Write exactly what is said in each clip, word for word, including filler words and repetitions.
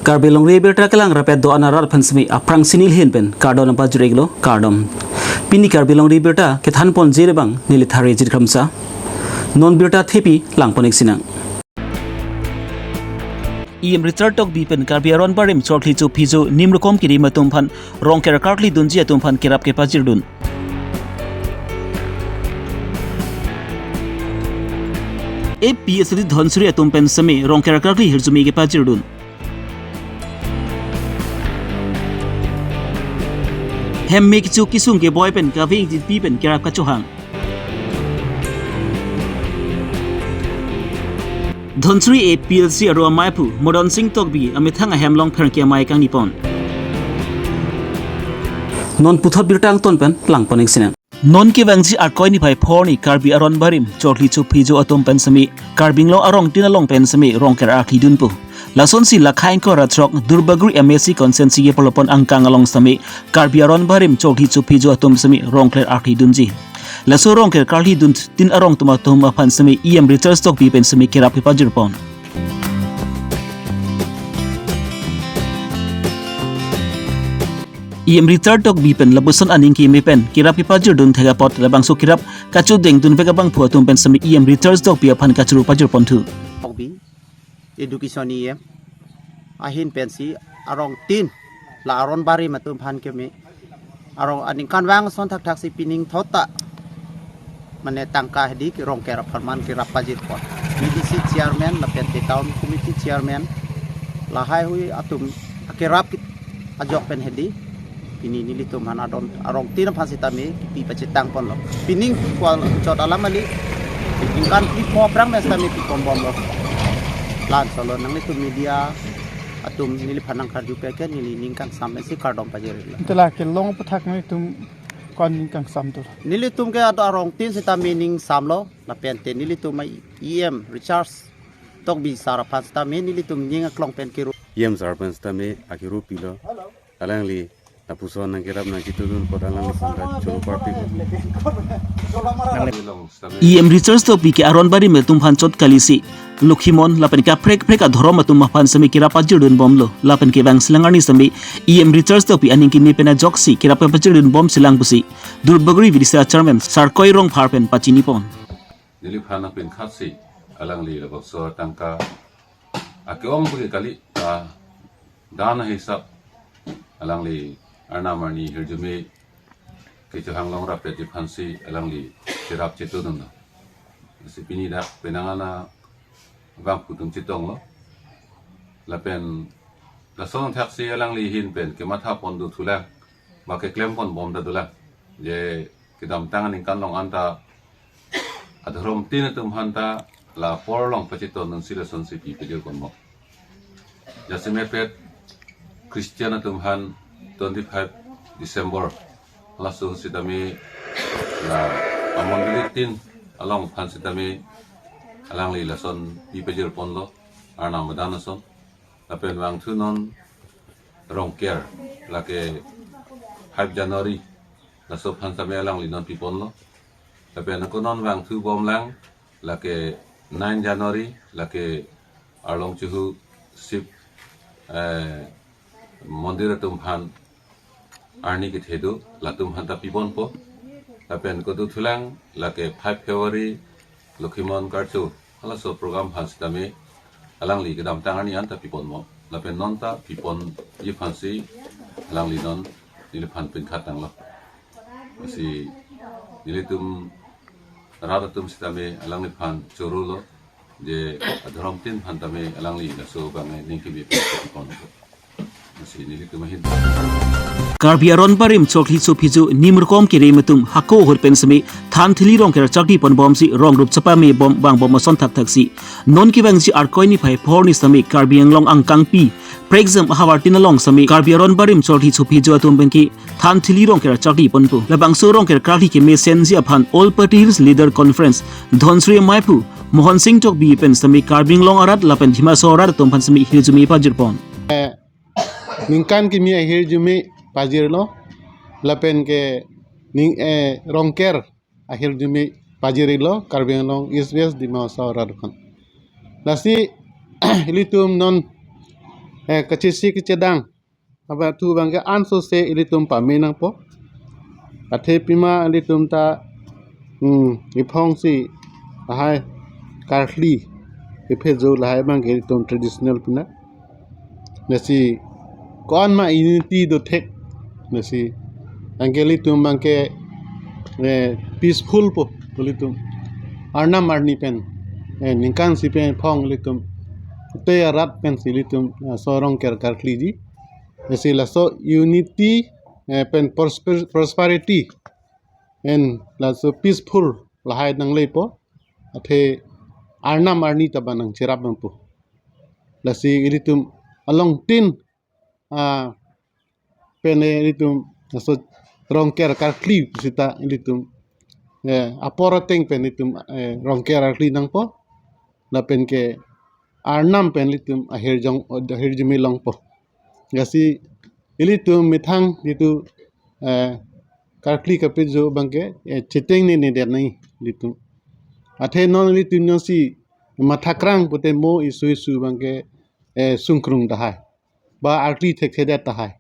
Karbi Longri Abirta kelang rapet do-an arat aphan semi aphrangsi neli ahin pen kardom nangpajir-iklo, kardom. Pini Karbi Longri Abirta kethan ponji abang neli Thare Jirkhamsa. Non birta thepi lang pon-ik sinang. E M Richard Tokbi pen Karbi Aron Barim Chorkhli Chophijo Nimrukom Kirim atum aphan Rongker karkli dunji atum aphan kerap kepajirdun. A P S D Dhansiri atum pen semi Rongker karkli hirjume kepajirdun. Hem me kecho kesung keboi pen kave ingjinpi pen kerap kachohang. Dhansiri A P L C aro amaiphu Modon Sing Tokbi amethang ahem along pherangke amei kangni pon. Non puthot birta angton pen lang pon-ik sinang. Non kevangji Arkoi niphai phongo arni Karbi Aron Barim Chorkhli Chophijo atum pen semi Karbi Anglong arongtin along pen semi Rongker arklidunpo. Lasonsi Lakha ingkoi ra throk Duarbagori M A C constituency kepolopon angkang along semi Karbi Aron Barim Chorkhli Chophijo atum semi Rongker arklidunji. Laso Rongker karkliduntin arongtum atum aphan semi E M Richard Tokbi pen semi kerap kepajir pon. E M Richard Tokbi pen lapuson aning keme pen kerap kepajirdun thek apot labangso kerap kachodengdunvek abangphu atum pen semi E M Richard Tokbi aphan kachoro pajir ponthu. Tokbi, Education E M, ahin pensi arongtin la Aron Barim atum aphan keme arong aningkanvang ason thakthaksi pining thot ta mane tangka hedi ke Rongker aphan man kerap pajir pon. V D C chairman lapen te town committee chairman lahai hui atum akerap kit ajok pen hedi. Pini nelitum aphan adon arongtin aphan sitame kipi pachetang ponlo. Pining kwal chot alam ali ningkan phli pho aphrang mes tame pi pon bomlo. Lansolo nanglitum media atum neliphan nangkarju peke neli ning kangsam pensi kardom pajirlo. Ante la kelong aputhak nelitum ko-an ning kangsam tu? Nelitum ke ado arongtin sitame ning samlo lapen te nelitum E M Richard Tokbi sir aphan sitame nelitum ning aklong pen kiru. E M sir aphan sitame akiru pilo. Alangli lapuson nangkerap nangchitudun apot alangli aphan ta choro party. E M Richard Tokbi ke Aron Barim atum aphan chot kalisi Lokhimon lapen kaprek prek adhorom atum aphan semi kerap pajirdun bomlo lapen kevangsi lang arni semi E M Richard Tokbi aning keme pen ajoksi kerap pajirdun bomsi lang pusi Duarbagori V D C chairman Sarkoi Rongphar pen pachini pon. Neliphan nangpinkhatsi alangli labangso tangka ake-ong puke kali ta dan ahisap alangli arnam arni hirjume kechohang long rapetji aphansi alangli cherap chetudunlo. Si pini dak penang ana abangphu atum chetonglo. Lapen lason thaksi alangli ahin pen kematha pon dothulang, ba keklem pon bom ta dolang. Je kedamtang aningkan along anta adhorom tin atum aphan ta la apor along pachetondunsi lasonsi pi pejor ponbom. Jasemet pet Christian atum aphan twenty-five December laso sitame la amondoli tin along aphan sitame alangli lason pi pejor ponlo arnam adan ason. Lapen vangthu non Rongker lake five January laso aphan sitame alangli non pi ponlo. Lapen ako non vangthu bomlang lake nine January lake Arlong Chuhu Shiv, eh, mondir atum aphan arni kethe do latum aphan ta pi ponpo. Lapen ako dothulang lake five February Lokhimon Karcho halaso program aphan sitame alangli kedamtang arni anta pi ponbom. Lapen non ta pi ponji aphansi alangli non neliphan pinkhat tanglo. Si nelitum rat atum sitame alangliphan chorolo je adhorom tin aphan tame alangli laso abang aning keme pen pi pon. Si nelitum ahin. Karbi Aron Barim Chorkhli Chophijo Nimrukom Kirim atum hako ahut pen semi than thili Rongker charkli ponbomsi rong rup chepame bom vangbom ason thakthaksi non kevangji Arkoi niphai phongo arni semi Karbi Anglong angkangpi prekjam ahavar tin along semi Karbi Aron Barim Chorkhli Chophijo atum pen ke than thili Rongker charkli ponpo. Labangso Rongker karkli kemesenji aphan All Party Hills Leader Conference Dhansiri amaiphu Mohon Sing Tokbi pen semi Karbi Anglong arat lapen Dima Hasao arat atum aphan semi hirjume pajir pon. Ningkan kimi ahirjume pajirlo lapen ke ning, eh, Rongker ahirjume pajirlo Karbi Anglong East West Dima Hasao arat aphan. Lasi ilitum non eh, kachisi kachedang abathu abangke ansose ilitum pame nangpo. Athe pima ilitum ta, hmm, iphongsi lahai karkli iphe jo lahai abangke ilitum traditional pina. Lasi ko-an ma unity dothek. Lasi anke ilitum abangke, eh, peaceful po, pu ilitum arnam arni pen, eh, ningkan isi pen iphong ilitum, te arat pensi ilitum, eh, laso Rongker karkliji. Lasi laso unity, eh, pen prosper-, prosperity and laso peaceful lahai nanglepo. Athe arnam arni ta ba nangcherap nangpo. Lasi ilitum along tin, ah, pen ilitum laso Rongker karkli sita ilitum, eh, apor ateng pen ilitum, eh, Rongker karkli nangpo. Lapen ke arnam pen ilitum ahirjong, ahirjume longpo. Lasi ilitum methang jitu, eh, karkli kapijo abangke, eh, chitengnene det nang ilitum. Athe non ilitum jongsi mathakrang pute mo isu isu abangke, eh, sungkrung tahai ba arti thekthedet tahai.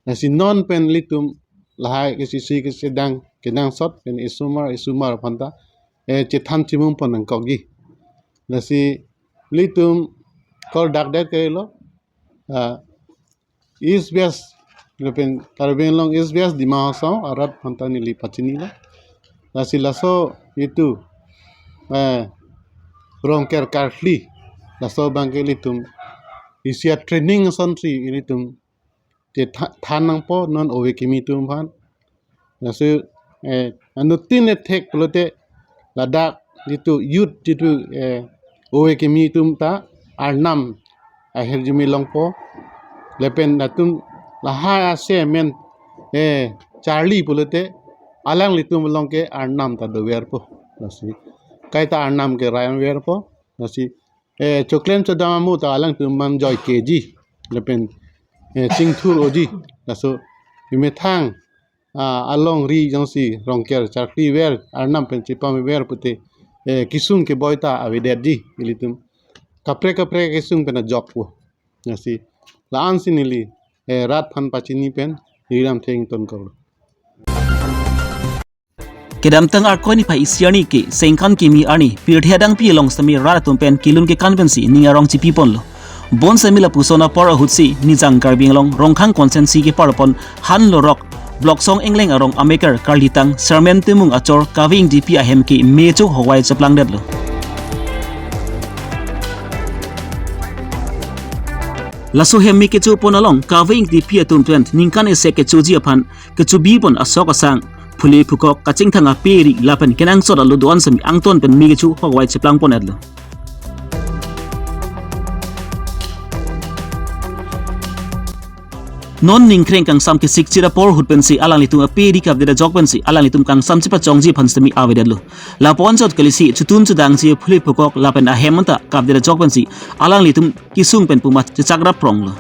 Lasi non pen ilitum lahai kachisi kachedang kenangsot pen isomar isomar aphanta, eh, chethan chimum pon nangkokji. Lasi ilitum kordakdet ke lo, ah, East West, lapen Karbi Anglong East West Dima Hasao arat aphanta neli pachinilo. Lasi laso jitu, eh, Rongker karkli, laso abangke ilitum isi atraining asonsi ilitum chetha-, than nangpo non ove kimi atum aphan. Laso, eh, anuttin ethek pulote ladak jitu youth jitu, eh, ove kimi atum ta arnam ahirjume longpo. Lapen latum lahai ase men, eh, charli pulote alanglitum along ke arnam ta doverpo. Lasi kaita arnam ke raiverpo. Lasi, eh, choklem chodam amu ta alangtum man joike ji. Lapen, eh, chingthur oji. Laso imethang, ah, alongri jongsi Rongker charkliver, arnam pen chepamever pute, eh, kesung keboi ta avedetji ilitum. Kaprek kaprek kesung pen ajokpo. Lasi la-ansi neli, eh, rat aphan pachini pen neli Ramtheng Ingtonkor. Kedamtang Arkoi niphai isi arni ke sengkan kimi arni pirthe adangpi along sitame rat atum pen kelun kekan pensi ning arong chipiponlo. Bonsitame lapuson apor ahutsi Nijang Karbi Anglong Rongkhang constituency kepar apon Hanlorok Block Song Engleng arong amekar karlitang Sarmen Timung achor Kave Ingtipi ahem ke me kecho hokvai cheplangdetlo. Laso hem me kechopon along Kave Ingtipi atum pen ningkan isi kechoji aphan kechobipon asok asang, phule phukok, kachingthang ape ri lapen kenangsot alo do-an sitame angton pen me kecho hokvai cheplangponetlo. Non ningkreng kangsam kesik chira apor ahut pensi alanglitum ape ri kavdet ajok pensi alanglitum kangsam chepachongji aphan sitame avedetlo. Lapu-an chot kalisi chotun chodangji phule phukok lapen ahem anta kavdet ajok pensi alanglitum kesung pen puma chechakrappronglo.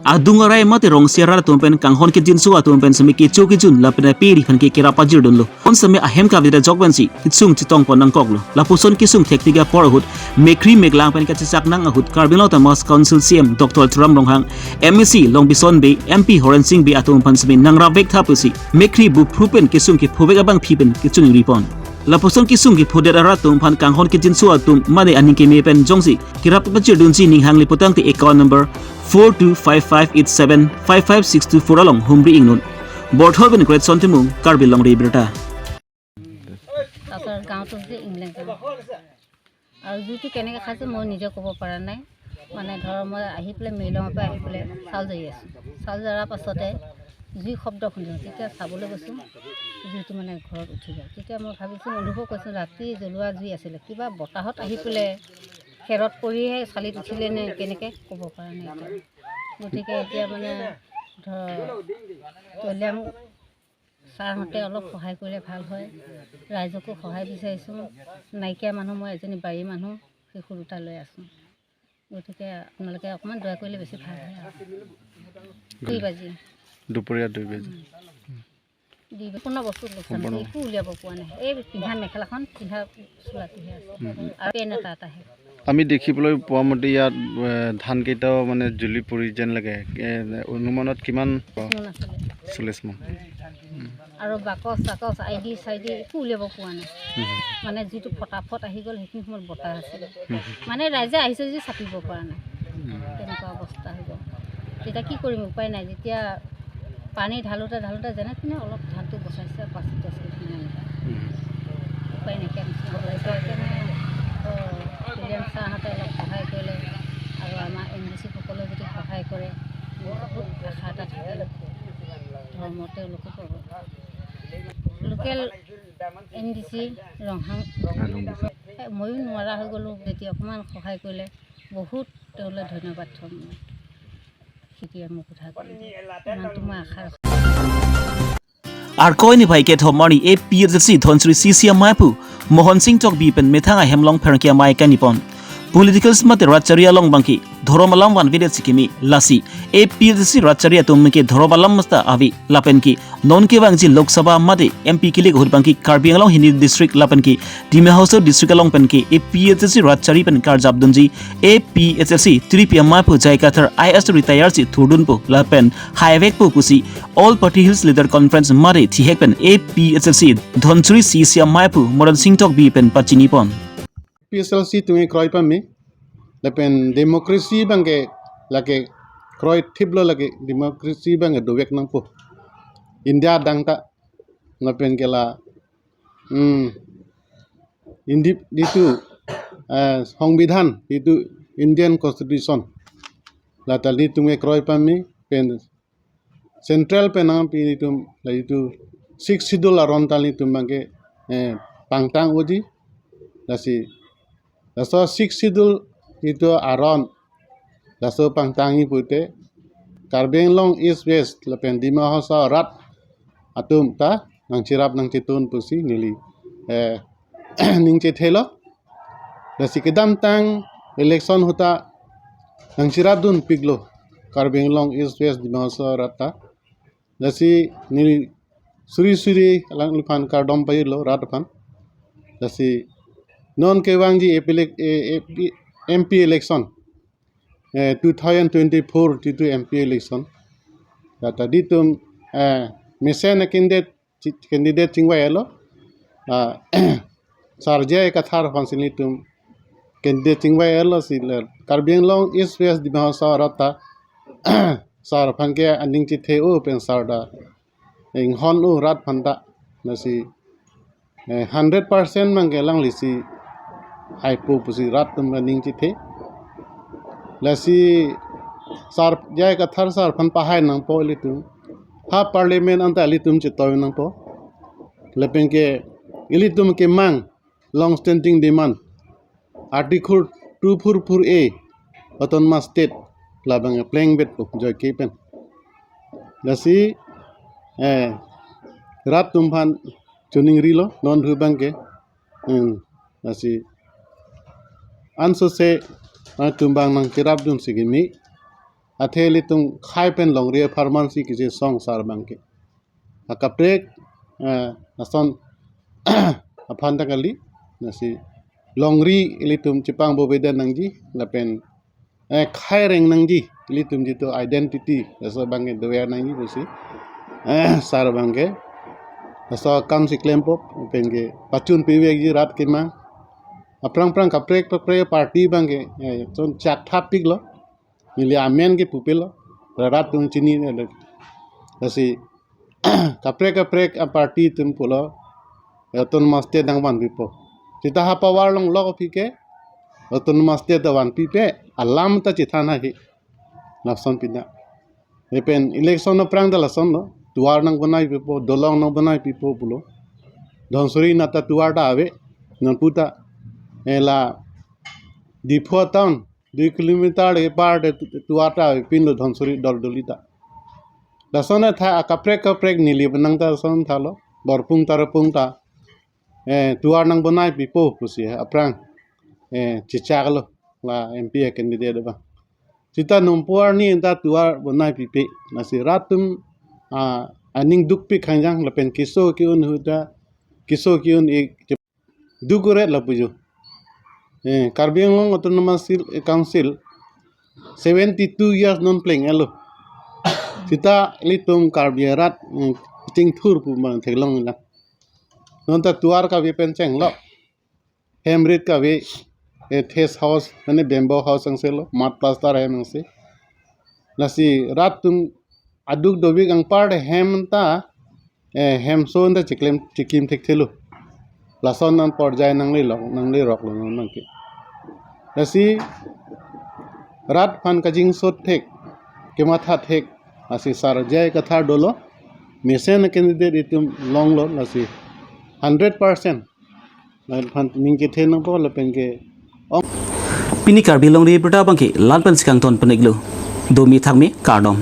Adung arai mate rongsi arat atum pen kanghon kejinso atum pen sitame kecho kejun lapen ape ri aphan ke kerap pajirdunlo. Bonsitame ahem kavdet ajok pensi kesung chetongpon nangkoklo. Lapuson kesung thektik apor ahut mekkri meklang pen kachechak nang ahut Karbi Anglong Autonomous Council C E M Doctor Tuliram Ronghang, M A C Longbison Bey, M P Horen Sing Bey atum aphan sitame nangrap vek tha pusi mekkri bupru pen kesung kephovek abangpi pen kechongripon. Lapuson kesung kephodet arat atum aphan kanghon kejinso atum mane aning keme pen jongsi kerap pajirdunji ning hangli putangte account number four two five five eight seven five five six two four along humri ingnon. Borthor pen Greatson Timung, Karbi Longri Abirta. আচল গাঁওটো হৈছে ইংলেং গাঁও। আৰু জুইটো কেনেকৈ খাইছে মই নিজে ক'ব পৰা নাই। মানে ধৰ মই আহি পেলাই মেইলঙৰ পৰা আহি পেলাই চাউল জাৰি আছোঁ। চাউল জৰাৰ পাছতে জুই শব্দ শুনিলোঁ, তেতিয়া চাবলৈ গৈছোঁ, জুইটো মানে ঘৰত উঠি গ'ল। তেতিয়া মই ভাবিছোঁ, অনুভৱ কৰিছোঁ ৰাতি জ্বলোৱা জুই আছিলে, কিবা বতাহত আহি পেলাই খেৰত পৰিহে চালিত উঠিলে নে কেনেকৈ ক'ব পৰা নাই এতিয়া। গতিকে এতিয়া মানে ধৰ কল্যাণ ছাৰহঁতে অলপ সহায় কৰিলে ভাল হয়। ৰাইজকো সহায় বিচাৰিছোঁ। নাইকিয়া মানুহ, মই এজনী বাৰী মানুহ, শিশু দুটা লৈ আছোঁ। গতিকে আপোনালোকে অকণমান দয়া কৰিলে বেছি ভাল হয় আৰু। দুই বাজি। দুপৰীয়া দুই বাজি। উম। দি সম্পূৰ্ণ বস্তু লোকচান সম্পূৰ্ণ। একো উলিয়াব পৰা নাই। এই পিন্ধা মেখেলাখন, পিন্ধা চোলাটোহে আছে। উম, উম। আৰু পেন এটা এটাহে। আমি দেখিবলৈ পোৱা মতে ইয়াত, এ, ধানকেইটাও মানে জ্বলি পৰি যেন লাগে। এ, অনুমানত কিমান? চল্লিছ মোন আছিলে। চল্লিছ মোন। উম। আৰু বাকচ চাকচ, আই ডি চাই ডি একো উলিয়াব পৰা নাই। উম। মানে যিটো ফটাফট আহি গ'ল, সেইখিনি সময়ত বতাহ আছিলে। উম। মানে ৰাইজে আহিছে যদি চাপিব পৰা নাই। উম। তেনেকুৱা অৱস্থা হৈ গ'ল। তেতিয়া কি কৰিম, উপায় নাই। যেতিয়া পানী ঢালোতে ঢালোতে যেনে তেনে অলপ ধানটো বচাইছে, পাঁচ দহ কেজি মান এনেকুৱা। উম। উপায় নাইকিয়া নিচিনা হ'ল। এতিয়া সেইকাৰণে, অ, প্ৰিলিয়াম ছাৰহঁতে অলপ সহায় কৰিলে আৰু আমাৰ এম ডি চি সকলেও যদি সহায় কৰে, বহুত আশা এটা থাকে। ধৰ্ম তেওঁলোকে পাব। Local M D C Ronghang. Ronghang. এ, ময়ো নোৱাৰা হৈ গ'লোঁ, যেতিয়া অকণমান সহায় কৰিলে বহুত তেওঁলৈ ধন্যবাদ থ'ম মই। খেতিয়ে মোক উদ্ধাৰ কৰি দিয়ে। ইমানটো মই আশা ৰাখোঁ। Arkoi niphai kethom arni A P H L C Dhansiri C C amei aphu Mohan Singh Tokbi pen methang ahem along pherangke amei kanipon. Political mate rat chari along abangke dhorom alam vanvedet si kimi, lasi A P H L C rat chari atum ke dhorom alam masta ave lapen ke non kevangji Lok Sabha mate M P kelik ahut abangke Karbi Anglong hini district lapen ke Dima Hasao district along pen ke A P H L C rat chari pen karjap dunji A P H L C three P amei aphu J I Kathar I A S retire si thurdunpo lapen haivekpo pusi All Party Hills Leader Conference mate thihek pen A P H L C Dhansiri C C amei aphu Mohan Singh Tokbi pen pachinipon. P S L C atum ke kroi pame, lapen democracy abangke lake kroi thiplo, lake democracy abangke dovek nangpo. India adang ta, lapen ke la, hmm, indi, ditu, eh, Songbidhan, ditu Indian Constitution. La ta nelitum ke kroi pame, pen Central pen nangpi nelitum, la ditu Sixth Schedule aron ta nelitum abangke, eh, pangtang unji, lasi, laso Sixth Schedule ditu aron, laso pangtangji pute, Karbi Anglong East West lapen Dima Hasao arat atum ta nangcherap nangchetun pusi neli, eh, ning chethelo. Lasi kedamtang election ahut ta nangcherap dunpiklo Karbi Anglong East West Dima Hasao arat ta. Lasi neli suri suri alangliphan kardom pajirlo rat aphan. Lasi non kevangji A P elec-, eh, A P, M P election, eh, two thousand twenty-four ditu M P election. La ta ditum, eh, mesen a candidate chi-, candidate chingvailo. Ah, Sir J I Kathar aphansi nelitum candidate chingvailo, si le Karbi Anglong East West Dima Hasao arat ta sir aphan ke aning chethe-o pen sir ta inghon-o rat aphan ta, lasi, eh, hundred percent abangke alanglisi haipo pusi rat atum aning chethe. Lasi Sir J I Kathar sir aphan pahai nangpo ilitum. Ha parliament anta ilitum chetoi nangpo. Lapen ke ilitum kemang long standing demand, Article two four four A, Autonomous State, labang plengvetpo joike pen. Lasi, eh, rat atum aphan choningrilo, non hu abangke. Hmm, lasi, ansose, rat atum abang nangcherap dunsi kimi, athe ilitum khei pen longri apharman si kachesong sir abangke. Akaprek, eh, lason aphan ta kali, lasi longri ilitum chepangbovedet nangji, lapen, eh, khei reng nangji, ilitum ditu identity, laso abangke dover nangji pusi, eh, sir abangke, laso akam si klempo, lapen ke pachun pivekji rat kemang, aphrang phrang kaprek kaprek party abangke, eh, chonchak thap piklo, neli amen ke pupelo, rat atum chinine. Lasi kaprek kaprek aparty atum pulo, Autonomous State nangvanpipo. Seta ha power along lok aphi ke Autonomous State ta vanpipe, alam ta chethan haihe. Lason pina. Lapen election aphrang ta lasonlo, tovar nangbonaipipo, dolong nangbonaipipo pulo. Dhansiri nata tovar ta ave, nonpu ta, eh, la Diphu town dui kilometer le par te tu-, tovar ta pinlo Dhansiri Doldoli ta. Lason athe akaprek kaprek neli penang ta lason thalo. Borpung Tarapung ta, eh, tovar nangbonaipipo pusi aphrang, eh, chechaklo la M P a candidate abang. Seta nonpu arni ta tovar bonaipipe. Lasi rat atum, ah, aning dukpik hangjang lapen keso ke-un ahut ta, keso ke-un-ik duk-uret lapu jo. Eh, Karbi Anglong Autonomous Sil-, Council seventy two years non pleng elo. Sita ilitum Karbi arat, eh, chingthur pu abang theklonglo. Non ta tovar kave pen chenglo. Hem rit kave, eh, thatch house, mane bamboo house angse lo, mud plaster hem angse. Lasi rat atum aduk dovik anpar de hem ta, eh, hem ason ta chiklem chikim thekthelo. Lason an porjai nanglelok, nangleloklo non abangke. Lasi rat aphan kajingsot thek, kematha thek, lasi Sar J I Kathar dolo, mesen candidate itum longlo, lasi hundred percent rat aphan ning kethe nangpo lapen ke ong. Pini Karbi Longri Abirta abangke la-an pensi kangton pon-iklo. Domi thakmi, kardom.